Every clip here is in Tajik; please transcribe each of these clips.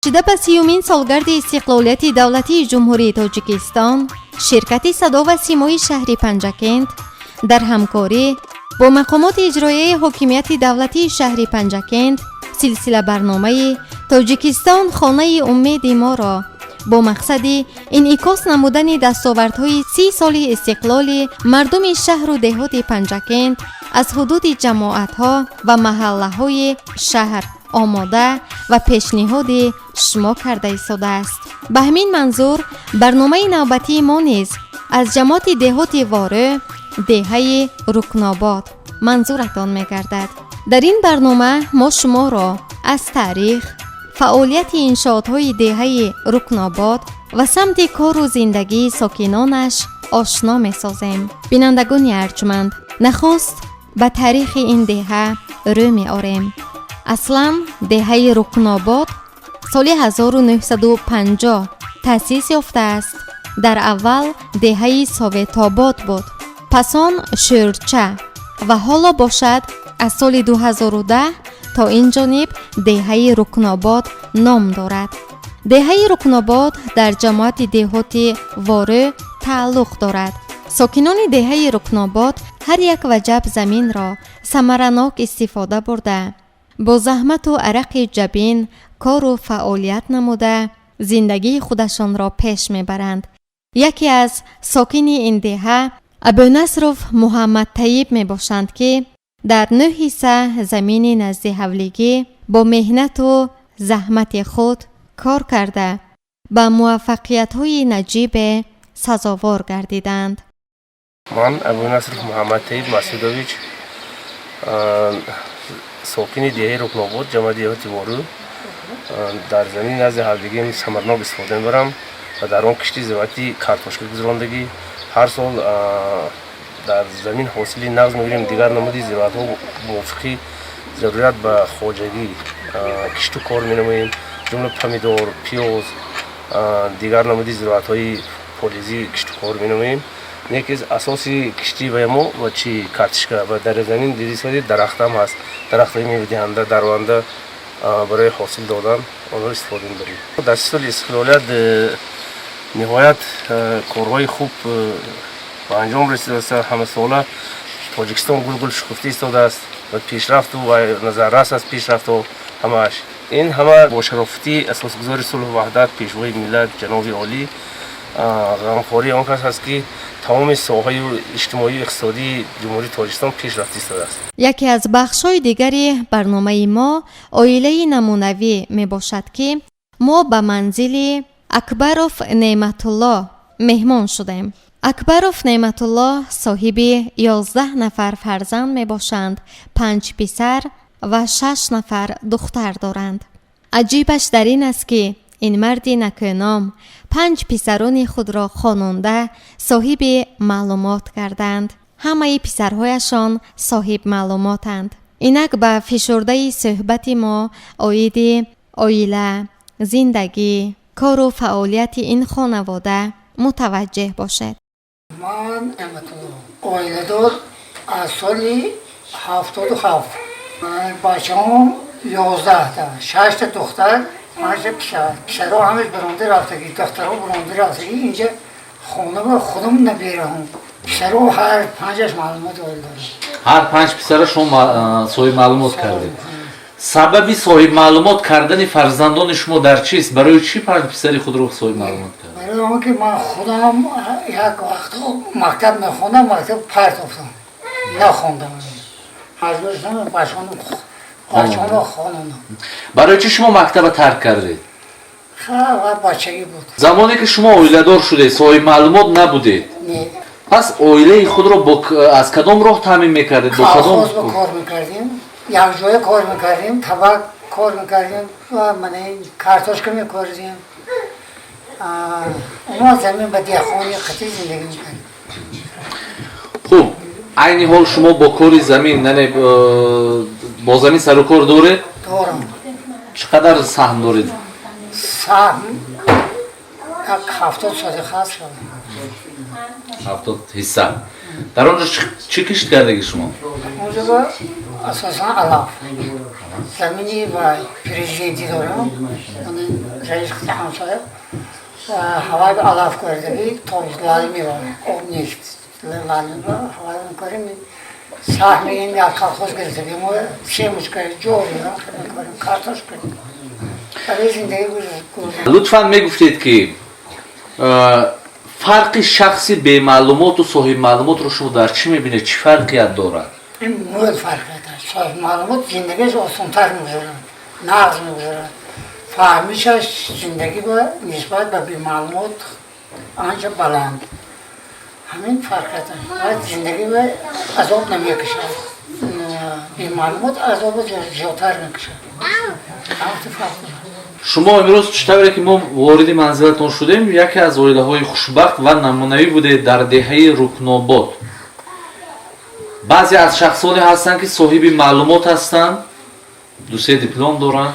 Шида ба 30-умин солгарди истиқлолияти давлатии Ҷумҳурии Тоҷикистон, ширкати «Садо ва симои» шаҳри Панҷакент дар ҳамкорӣ бо мақомоти иҷроияи ҳокимияти давлатии шаҳри Панҷакент силсила барномаи «Тоҷикистон хонаи умеди моро» бо мақсади инъикос намудани дастовардҳои 30 соли истиқлоли мардуми шаҳру деҳоти Панҷакент аз ҳудуди ҷамоатҳо ва маҳаллаҳои шаҳр омода ва пешниҳоди шумо карда истодааст. Ба ҳамин манзур барномаи навбатии мо низ аз ҷамоати деҳоти Ворӯ, деҳаи Рукнобод манзуратон мегардад. Дар ин барнома мо шуморо аз таърих, фаъолияти иншоотҳои деҳаи Рукнобод ва самти кору зиндагии сокинонаш ошно месозем. Бинандагони арҷманд, нахуст ба таърихи ин деҳа рӯ меорем. Аслан деҳаи Рукнобод соли 1950 таъсис ёфтааст. Дар аввал деҳаи Советобод буд, пас он Шӯрча ва ҳоло бошад, аз соли 2010 то ин ҷониб деҳаи Рукнобод ном дорад. Деҳаи Рукнобод дар ҷамоати деҳоти Ворӯ тааллуқ дорад. Сокинони деҳаи Рукнобод ҳар як ваҷаб заминро самаранок истифода бурда, бо заҳмату арақи ҷабин кору фаъолият намуда, зиндагии худашонро пеш мебаранд. Яке аз сокини ин деҳа Абӯнасров Муҳаммадтайиб мебошанд, ки дар нӯ ҳисса замини назди ҳавлигӣ бо меҳнату заҳмати худ кор карда, ба муваффақиятҳои наҷибе сазовор гардиданд. Ман Абӯнасров Муҳаммадтаиб Масудович, сокини деҳаи Рукнобод, ҷамоати деҳоти Ворӯ, дар замини назди ҳавлигим самарнок истифода мебарам ва дар он кишти зироати картошка гузарондагӣ. Ҳар сол дар замин ҳосили нағз мегирем. Дигар намуди зироатҳо мувофиқи зарурат ба хоҷагӣ кишту кор менамоем, ҷумла помидор, пиёз, дигар намуди зироатҳои полизӣ кишту кор менамоем. Яке аз асоси кишти ва мо ва чи картишка ва дар замин дидисоди дарахтам ҳаст, дарахтҳои мевадиҳанда, дарванда барои ҳосил додан онҳоро истифода мебарем. Дар соли истиқлолият ниҳоят корҳои хуб ба анҷом расидааст. Ҳамасола Тоҷикистон гулгул шукуфта истодааст ва пешрафту ва назаррас аст пешрафтҳо ҳамааш. Ин ҳама бо шарофати асосгузори сулҳу ваҳдат, Пешвои миллат, ҷаноби олӣ, ғамхории он кас аст, ки тамоми соҳаи иҷтимоию иқтисодии Ҷумҳурии Тоҷикистон пешрафта истодааст. Яке аз бахшҳои дигари барномаи мо «Оилаи намунавӣ» мебошад, ки мо ба манзили Акбаров Неъматулло меҳмон шудем. Акбаров Неъматулло соҳиби 11 нафар фарзанд мебошанд, панҷ писар ва шаш нафар духтар доранд. Аҷибаш дар ин аст, ки ин марди накӯном панҷ писарони худро хононда, соҳиби маълумот карданд. Ҳамаи писарҳояшон соҳибмаълумотанд. Инак ба фишурдаи суҳбати мо оиди оила, зиндагӣ, кору фаъолияти ин хонавода мутаваҷҷеҳ бошед. Ман Неъматулло, оиладор аз соли 77. Бачаҳом 11та, шашта духтар, панҷта писар. Писарҳо ҳамаш баромада рафтагӣ, духтарҳо баромада рафтагӣ. Инҷа хона ба худам набираҳам. Писарҳо ҳар панҷаш маълумот оиладорам. Ҳар панҷ писара шумо соҳиби маълумот кардед. Сабаби соҳибмаълумот кардани фарзандони шумо дар чист? Барои чӣ панҷ писари худро соҳибмаълумот кард? Барои он ки ман худам як вақтҳо мактаб мехондам, мактаб партофтам, нахондам, маҷбур шудам бачаҳоно хонондам. Барои чӣ шумо мактаба тарк кардед? Ва бачагӣ буд. Замоне ки шумо оиладор шудед, соҳибмаълумот набудед? Не. Пас оилаи худро аз кадом роҳ таъмин мекардед, бо кадом? Колхоз ба кор мекардем, якҷоя кор мекардем, табак кор мекардем ва мана ин картошка мекордем. Мо замин ба деҳқони қатъи зиндагӣ мекардем. Хуб, айни ҳол шумо бо кори замин, яъне бо замин сару кор доред? Дорам. Чӣ қадар саҳм доред? Саҳм як 70 сотих ҳаст шуда. 70 ҳисса. Дар он ҷо чӣ кишт кардагӣ шумо? Онҷо асосан алаф. Замини ва президентӣ дорам, раис ҳамсоя ҳавай алаф кардагӣ, тобист лали мебарам, об нест, лали ҳавай мекорем. Саҳми ин як колхоз гирифтагӣ, мо семечка, ҷор мекорем, картошка, барои зиндагӣ. Лутфан мегуфтед, ки фарқи шахси бемаълумоту соҳибмаълумотро шумо дар чӣ мебинед? Чӣ фарқият дорад? Ин мӯл фарқият аст. Соҳибмаълумот зиндагиаш осонтар мегузарад, нағз мегузарад, фаҳмишаш зиндагӣ ба нисбат ба бемаълумот анча баланд. Ҳамин фарқият аст. Баъд зиндагӣ ба азоб намекашад, бемаълумот азоба зиёдтар мекашад. Ҳамин фарқ дорад. Шумо имрӯз, чӣ тавре ки мо вориди манзилатон шудем, яке аз оилаҳои хушбахт ва намунавӣ будед дар деҳаи Рукнобод. Баъзе аз шахсоне ҳастанд, ки соҳиби маълумот ҳастанд, дусе диплом доранд,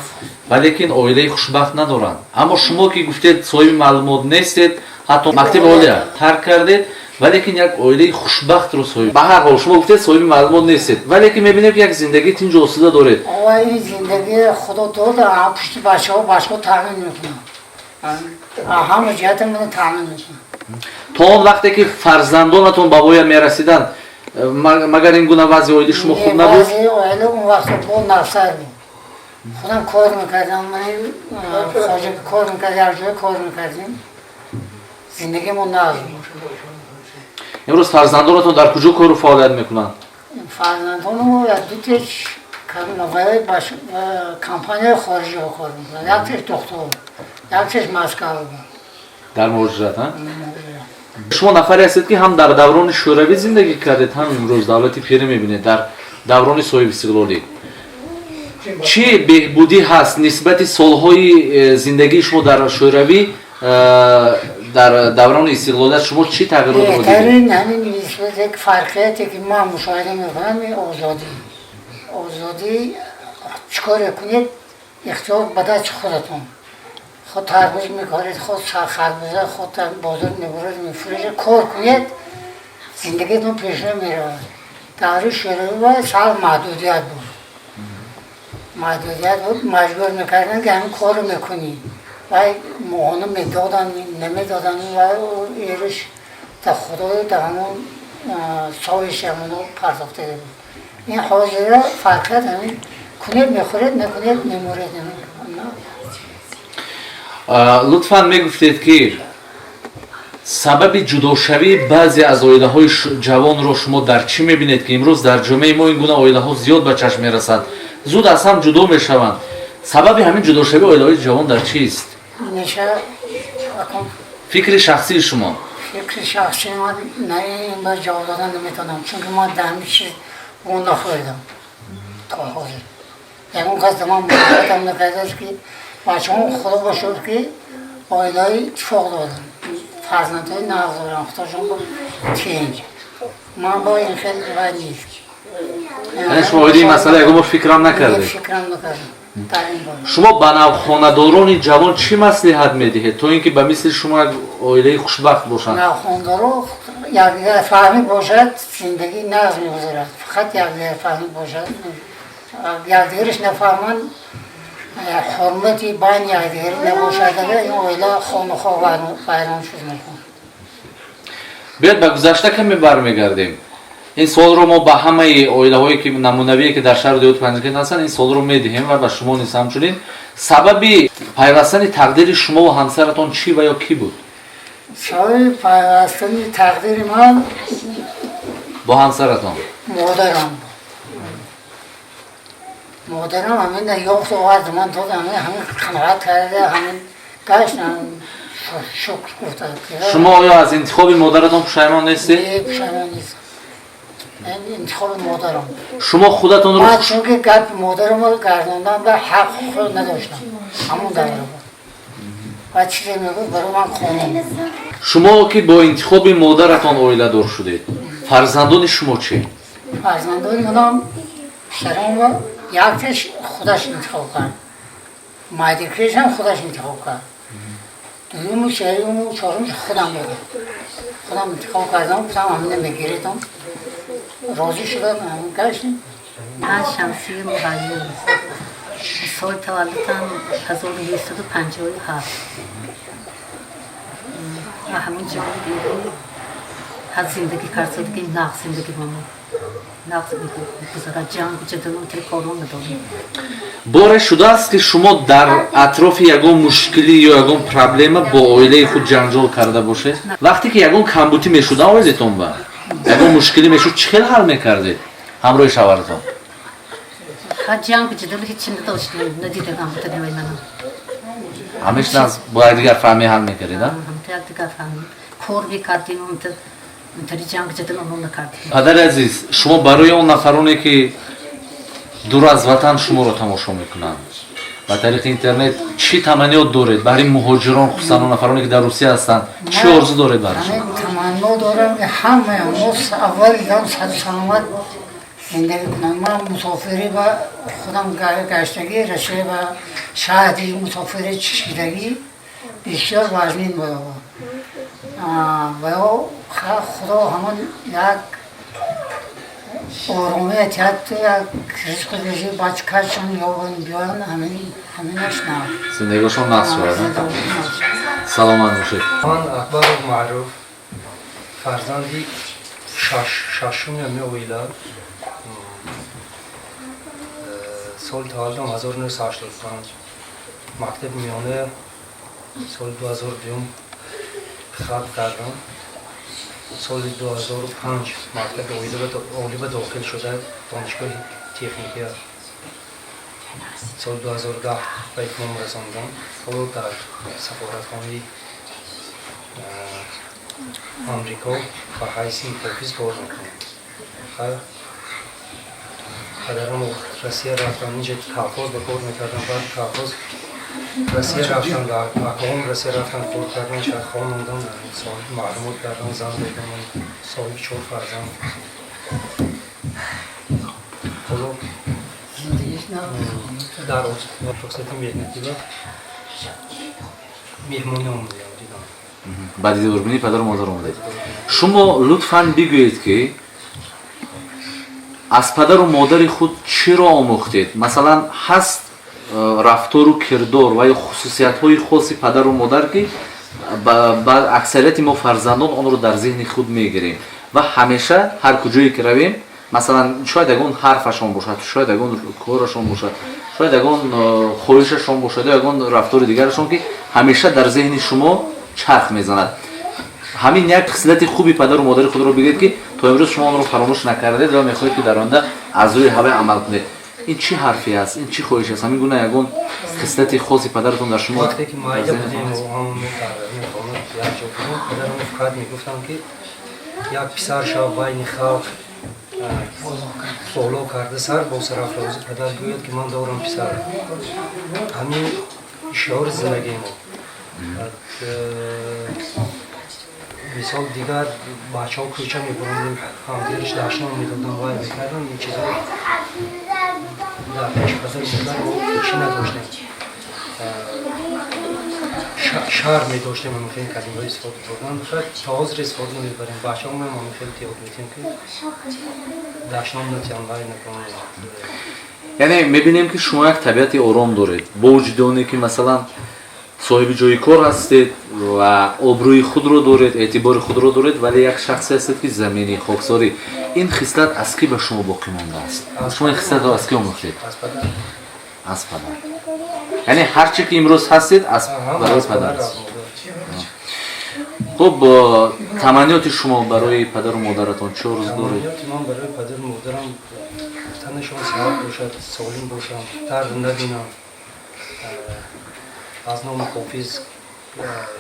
валекин оилаи хушбахт надоранд. Аммо шумо, ки гуфтед, соҳиби маълумот нестед, ҳатто мактаби олия тарк кардед, валекин як оилаи хушбахтро соҳиб. Ба ҳар ҳол, шумо гуфтед, соҳиби маълумот нестед, валекин мебинем, ки як зиндагии тинҷу осуда доред. Ова, ин зиндагии Худо дода, пушти бачаҳо, бачаҳо таъмин мекунанд, ҳама ҷиҳата мана таъмин мекунанд. То он вақте ки фарзандонатон ба воя мерасиданд, магар ин гуна вазъи оилаи шумо хуб набуд? Вазъи оила он вақт бо нафсар буд. Худам кор мекардам, ман хоҷа кор мекард, як ҷое кор мекардем, зиндагимон нағз буд. Имрӯз фарзандонатон дар куҷо кору фаъолият мекунанд? Фарзандонмо як дутеш компанияи хориҷиҳо кор мекунанд, яктеш духтур, яктеш Москва. Дар муҳоҷират. Шумо нафаре ҳастед, ки ҳам дар даврони шӯравӣ зиндагӣ кардед, ҳам имрӯз давлати пирӣ мебинед, дар даврони соҳибистиқлолӣ. Чӣ беҳбудӣ ҳаст нисбати солҳои зиндагии шумо дар шӯравӣ? Дар даврони истиқлолият шумо чӣ тағйиротро дидед? Беҳтарин ҳамин нисбат як фарқияте, ки ман мушоҳида мекунам, ин озодӣ. Озодӣ, чӣ коре кунед, ихтиёр ба дасти худатон. Худ тарбуз мекоред, худ харбуза, худ бозор мебуред, мефурӯшед, кор кунед, зиндагитон пеш намеравад. Даври шӯравӣ сал маҳдудият буд, маҳдудият буд, маҷбур мекарданд, ки ҳамин корро мекунӣ. Вай моҳона медоданд, намедоданд, вай эриш да Худою да ҳамон совести ҳамоно пардохта буд. Ин ҳозира фарқият ҳамин: кунед, мехӯред, накунед, мемуред. Лутфан мегуфтед, ки сабаби ҷудошавии баъзе аз оилаҳои ҷавонро шумо дар чӣ мебинед, ки имрӯз дар ҷомеаи мо ин гуна оилаҳо зиёд ба чашм мерасанд, зуд аз ҳам ҷудо мешаванд? Сабаби ҳамин ҷудошавии оилаҳои ҷавон дар чист? Неша? Фикри шахсии шумо. Фикри шахсии ман на, ин ба ҷавоб додан наметавонам, чунки ман дар ҳамин чиз гум нахӯрдам то ҳозир. Ягон кас ба ман муроҷиатам накардааст, ки бачаҳом, Худо ба шукр, ки оилаи иттифоқ доранд, фарзандҳои нағз доранд, худошон тинҷ. Ман бо ин хел вай нест. Яъне шумо оиди ин масъала ягон бор фикрам накардед? Фикрам накардам дар ин бора. Шумо ба навхонадорони ҷавон чӣ маслиҳат медиҳед, то ин ки ба мисли шумо як оилаи хушбахт бошанд? Навхондоро якдигарфаҳмӣ бошад, зиндагӣ нағз мегузарад. Фақат якдигарфаҳмӣ бошад. Якдигариш нафаҳманд, ҳурмати байни якдигарӣ набошад, агар ин оила хонухоҳ вайрон шуд мекунад. Биёед, ба гузашта каме бармегардем. Ин суолро мо ба ҳамаи оилаҳое, ки намунавие, ки дар шаҳру деҳоти Панҷакент ҳастанд, ин суолро медиҳем ва ба шумо низ ҳамчунин. Сабаби пайвастани тақдири шумо ва ҳамсаратон чӣ ва ё кӣ буд? Сабаби пайвастани тақдири ман бо ҳамсаратон. Модарам буд. Модарам ҳамин ёфт, овард, ман дод, ҳамин қаноат карда, ҳамин гашт, шукр гуфта. Шумо оё аз интихоби модаратон пушаймон нестед? Не, пушаймон нестам. Интихоби модарам. Шумо худатонро Ман чунки гапи модарамро гардондан ба ҳақ ҳуқуқ надоштам, ҳамон давра буд ва чизе мегуфт, барои ман қонун. Шумо, ки бо интихоби модаратон оиладор шудед, фарзандони шумо чӣ? Фарзандони манам, писарамро яктеш худаш интихоб кард, майдикрешам худаш интихоб кард, дуюму, сеюму, чорумш худам додам, худам интихоб кардам. Гуфтам, ҳамина мегиридам, розӣ шудам, ҳамин гаштем. Ман Шамсии Муғаллим. Соли таваллудам 1957. Ва ҳамин ҷои ҳад зиндагӣ кардагӣ, нағз зиндагӣ ба мо. Нағз гузара, ҷангу ҷадалу тири корон надорем. Боре шудааст, ки шумо дар атрофи ягон мушкилӣ ё ягон проблема бо оилаи худ ҷанҷол карда бошед? Вақте ки ягон камбутӣ мешуд оилатон ба ягон мушкилӣ мешуд, чӣ хел ҳал мекардед ҳамроҳи шавҳаратон? Ҳа, ҷангу ҷадалу ҳеҷ надоштем, надидагам бутадивай манам. Ҳамеша аз бо якдигар фаҳмӣ ҳал мекардед, а? Ҳамта якдигар фаҳмӣ кор мекардем, унтари ҷанг ҷадал оно накардем. Падари азиз, шумо барои он нафароне, ки дур аз ватан шуморо тамошо мекунанд ба тариқи интернет, чӣ таманниёт доред? Баҳри муҳоҷирон, хусусан он нафароне, ки дар Русия ҳастанд, чӣ орзу доред барашон? Ҳамин таманно дорам, ки ҳамаи мо аввали дам сару саломат зиндагӣ кунанд. Ман мусофирӣ ба худам гаштагӣ, Россия ба шаҳри мусофири чишидагӣ бисёр вазнин буд. Ва ё Худо ҳамон як оромия тиҳад, як ризқу рӯзӣ бачакашон ёбанд, биёянд, ҳаминаш на. Зиндагиашон нағз шавад. Саломат бошед. Ман Акбаров Маъруф, фарзанди шашуми ҳамин оила. Соли таваллудам 1985. Мактаби миёна соли 2002 хатм кардам. Соли 2005 мактаби олӣ ба дохил шуда, донишгоҳи техникия соли 2010 ба итмом расондам. Ҳоло дар сафоратхонаи Амрико ба ҳайси муҳофиз кор мекунам. Падарам Россия рафтан, инҷа колхоз ба кор мекардам, баъд колхоз Россия рафтан, акоҳом Россия рафтан, кор кардан, хонондан, соҳиби маълумот кардан, зан додан, соҳиби чор фарзанд. Ҳоло дар рухсати меҳнатӣ ба меҳмонӣ омадаям, дидам. Ба дидорбинии падару модар омадед. Шумо лутфан бигӯед, ки аз падару модари худ чиро омӯхтед? Масалан, ҳаст рафтору кирдор ва ё хусусиятҳои хоси падару модар, ки ба аксарияти мо фарзандон онро дар зеҳни худ мегирем ва ҳамеша ҳар куҷое ки равем, масалан, шояд ягон ҳарфашон бошад, шояд ягон корашон бошад, шояд ягон хоҳишашон бошад ё ягон рафтори дигарашон, ки ҳамеша дар зеҳни шумо чарх мезанад. Ҳамин як хислати хуби падару модари худро бигӯед, ки то имрӯз шумо онро фаромӯш накардед ва мехоҳед, ки дар оянда аз рӯи ҳавай амал кунед. Ин чӣ ҳарфе аст, ин чӣ хоҳиш аст? Ҳамин гуна ягон хислати хоси падаратон дар шумо Вақте ки майда будем, ҳамон дар хона якҷо будем, падарам фақат мегуфтанд, ки як писар шав, байни халқ боло карда, сар бо сарафрозӣ падар гӯяд, ки ман дорам писар. Ҳамин шиори зиндагии мо. Мисол, дигар бачаҳо кӯча мебурондем, ҳамдигариш дашном медодам, вай мекардам, ин чизо дар пеши падару модар мо чӣ надоштем, шарм медоштем ҳамин хел калимаҳо истифода бурдан. То ҳозир истифода намебарем. Бачаҳомам ҳамин хел ёд метиҳем, ки дашном натиҳам, вай накунам. Яъне мебинем, ки шумо як табиати ором доред, бо вуҷуди оне ки, масалан, соҳиби ҷои кор ҳастед ва обрӯи худро доред, эътибори худро доред, вале як шахсе ҳастед, ки заминӣ, хоксорӣ. Ин хислат аз кӣ ба шумо боқӣ мондааст? Шумо ин хислатро аз кӣ омӯхтед? Аз падар. Яъне ҳар чӣ ки имрӯз ҳастед, аз барои падар аст. Хуб, таманниёти шумо барои падару модаратон чӣ орзу доред? Таманниёти ман барои падару модарам: танашон сиҳат бошад, солим бошанд, дард набинанд. Аз номи Ҳофиз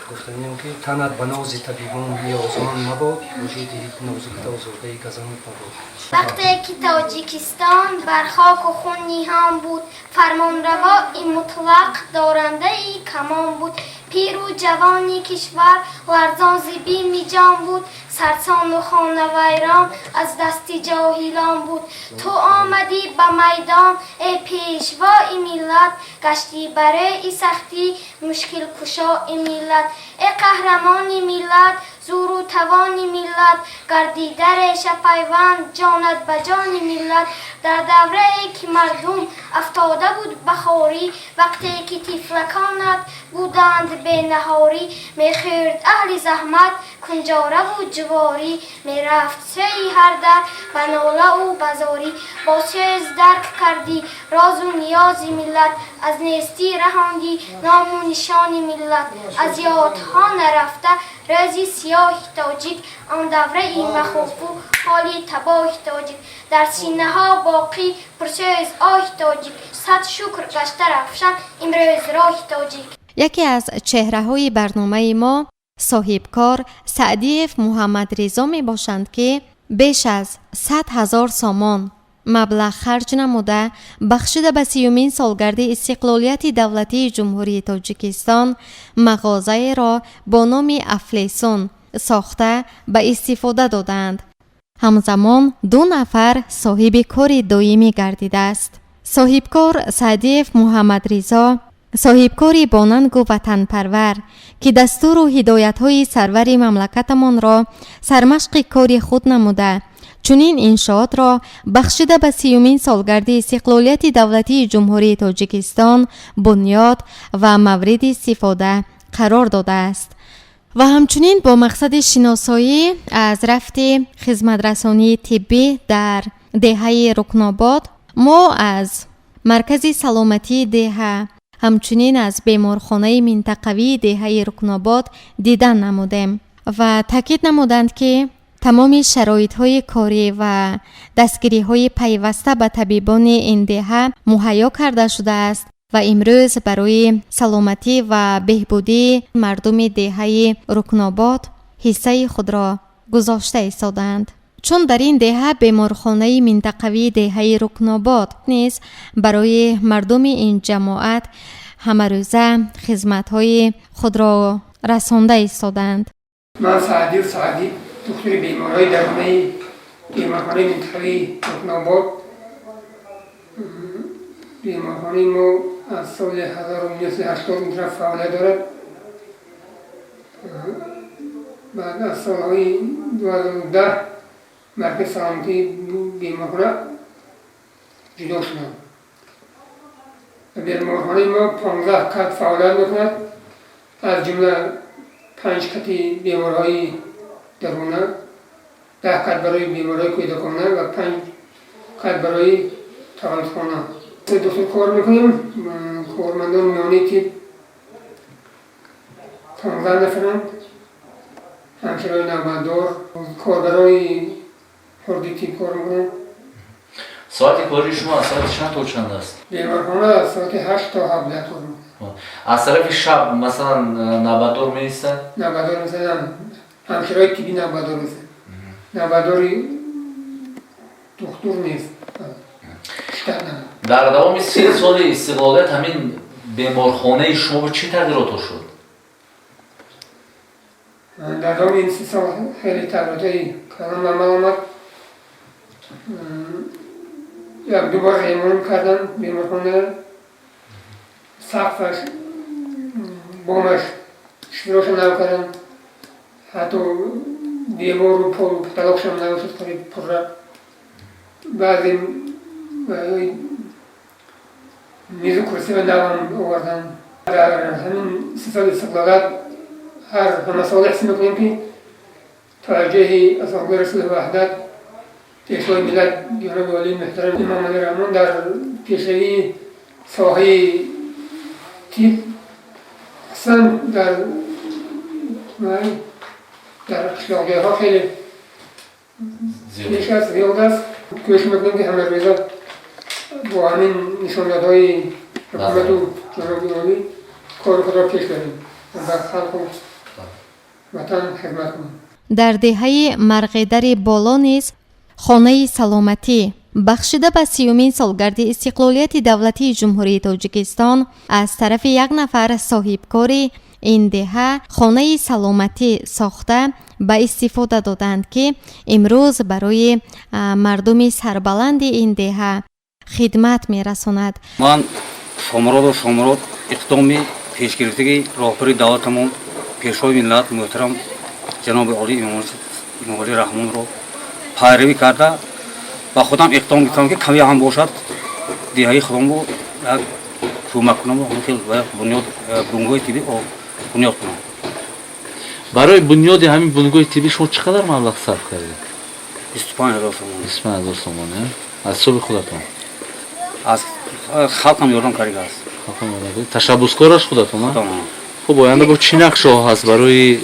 гуфтаниям, ки танат ба нози табибон ниёзманд мабод, вуҷуди нозукта озурдаи газанд мабод. Вақте ки Тоҷикистон бар хоку хун ниҳон буд, фармонравои мутлақ дорандаи камон буд, пиру ҷавони кишвар ларзон зи бими ҷон буд, сарсону хонавайрон аз дасти ҷоҳилон буд, ту омадӣ ба майдон, э пешвои миллат, гаштӣ барои сахтӣ мушкилкушои миллат, э қаҳрамони миллат. Зӯру тавони миллат гардида реша пайванд ҷонат ба ҷони миллат. Дар даврае ки мардум афтода буд ба хорӣ, вақте ки тифлаконат буданд бенаҳорӣ, мехӯрд аҳли заҳмат кунҷораву ҷуворӣ, мерафт сӯи ҳар дар ба нолаву ба зорӣ. Бо сӯз дарк кардӣ розу ниёзи миллат, аз нестӣ раҳондӣ ному нишони миллат. Аз ёдҳо нарафта рӯзи сиёҳи тоҷик, он давраи махуфу ҳоли табоҳи тоҷик. Дар синаҳо боқӣ пурсӯз оҳи тоҷик, сад шукр гашта равшан имрӯз роҳи тоҷик. Яке аз чеҳраҳои барномаи мо соҳибкор Саъдиев Муҳаммадризо мебошанд, ки беш аз 100 000 сомон маблағ харҷ намуда, бахшида ба 30-умин солгарди истиқлолияти давлатии Ҷумҳурии Тоҷикистон мағозаеро бо номи Афлесун сохта ба истифода додаанд. Ҳамзамон ду нафар соҳиби кори доимӣ гардидааст. Соҳибкор Саъдиев Муҳаммадризо соҳибкори бонангу ватанпарвар, ки дастуру ҳидоятҳои сарвари мамлакатамонро сармашқи кори худ намуда, чунин иншоотро бахшида ба 30-умин солгарди истиқлолияти давлатии Ҷумҳурии Тоҷикистон бунёд ва мавриди истифода қарор додааст. Ва ҳамчунин бо мақсади шиносоӣ аз рафти хизматрасонии тиббӣ дар деҳаи Рукнобод мо аз маркази саломатии деҳа, ҳамчунин аз беморхонаи минтақавии деҳаи Рукнобод дидан намудем ва таъкид намуданд, ки тамоми шароитҳои корӣ ва дастгириҳои пайваста ба табибони ин деҳа муҳайё карда шудааст ва имрӯз барои саломатӣ ва беҳбудии мардуми деҳаи Рукнобод ҳиссаи худро гузошта истодаанд, чун дар ин деҳа беморхонаи минтақавии деҳаи Рукнобод низ барои мардуми ин ҷамоат ҳамарӯза хизматҳои худро расонда истодаанд. Ман Саъдиев Саъдӣ, духтури беморҳои дарунаи беморхонаи минтақавии Рукнобод. Беморхонаи мо аз соли 1980 ин тараф фаъолият дорад. Баъд аз солҳои 2010 маркази саломатии беморхона ҷудо шуданд. Беморхонаи мо 15 кат фаъолият мекунад, аз ҷумла панҷ кати беморҳои даруна, 10 кат барои беморҳои кӯдакона ва панҷ кат барои таваллудхона. Духтур кор мекунем, кормандони миёнаи тиб 15 нафаранд, ҳамшираҳои навбатдор, коргарои хурди тиб кор мекунанд. Соати кории шумо аз соати чанд то чанд аст? Беморхона аз соати 8 то 17 кор мекунад. Аз тарафи шаб, масалан, навбатдор меистад? Навбатдор меистад, ҳамшираҳои тиббӣ навбатдор меистад, навбатдори духтур нест. Дар давоми 30 соли истиқлолият ҳамин беморхонаи шумо чӣ тағйиротҳо шуд? Дар давоми ин 30 сол хеле тағйиротҳои калон ба амал омад. Як ду бор ремонт кардан беморхонаро, сақфаш, бомаш, широша нав кардан, ҳатто девору полу потолокшам нав шуд қариб пурра. Баъзе мизу курсиро навам овардан. Дар ҳамин 30 соли истиқлолият ҳар ҳамасола ҳис мекунем, ки таваҷҷӯҳи Асосгузори сулҳу ваҳдат, Пешвои миллат, ҷаноби олии муҳтарам Эмомалӣ Раҳмон дар пешравии соҳаи тиб, хусусан дар қишлоқҷойҳо хеле беш аст, зиёд аст. Кӯшиш мекунем, ки ҳамарӯза бо ҳамин нишондодҳои ҳукумату ҷаноби олӣ кори худро пеш барем ва ба халқу ватан хизмат кунем. Дар деҳаи Марғедари Боло низ хонаи саломатӣ бахшида ба 30-умин солгарди истиқлолияти давлатии Ҷумҳурии Тоҷикистон аз тарафи як нафар соҳибкори ин деҳа хонаи саломатӣ сохта ба истифода доданд, ки имрӯз барои мардуми сарбаланди ин деҳа хидмат мерасонад. Ман Шомуродов Шомурод. Иқдоми пешгирифтагии роҳбари давлатамон, Пешвои миллат муҳтарам Ҷаноби олӣ Имомалӣ Раҳмонро пайравӣ карда, ба худам иқдом гирифтам, ки каме ҳам бошад, деҳаи худамро як кӯмак кунам, бунёд бунгоҳи тиббӣ бунёд кунам. Барои бунёди ҳамин бунгоҳи тиббӣ шумо чӣ қадар маблағ сарф кардед? 25 000 сомон. 25 000 сомон аз ҳисоби худатон? Аз халқам ёрдам кардааст. Ташаббускораш худатон? Хуб, оянда бо чӣ нақшаҳо ҳаст барои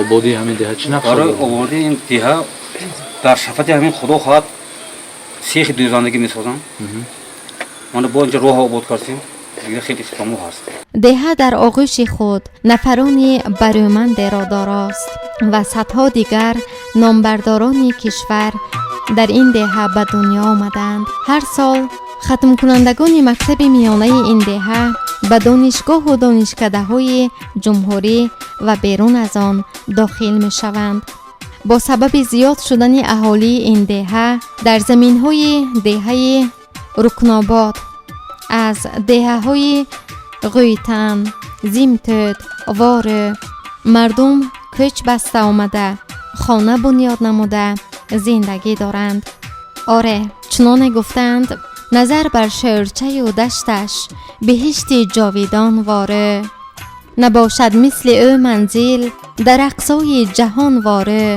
ободии ҳамин деҳа, чӣ нақша? Барои ободии ин деҳа дар шафати ҳамин, худо хоҳад, сехи дӯзандагӣ месозам. Мана бо инҷа роҳ обод кардем, дига хеле иқдомо ҳаст. Деҳа дар оғӯши худ нафарони барӯмандеро дорост ва садҳо дигар номбардорони кишвар дар ин деҳа ба дунё омаданд. Ҳар сол хатмкунандагони мактаби миёнаи ин деҳа ба донишгоҳу донишкадаҳои ҷумҳурӣ ва берун аз он дохил мешаванд. Бо сабаби зиёд шудани аҳолии ин деҳа дар заминҳои деҳаи Рукнобод аз деҳаҳои Ғӯйтан, Зимтӯд, Ворӯ мардум кӯч баста омада, хона бунёд намуда, зиндагӣ доранд. Оре, чуноне гуфтанд: назар бар шӯрчаю дашташ, биҳишти ҷовидон Ворӯ, набошад мисли ӯ манзил дар ақсои ҷаҳон Ворӯ.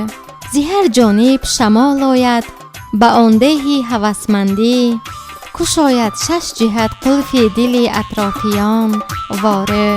Зи ҳар ҷониб шамол ояд ба он деҳи ҳавасмандӣ, кушояд шаш ҷиҳат қулфи дили атрофиён Ворӯ.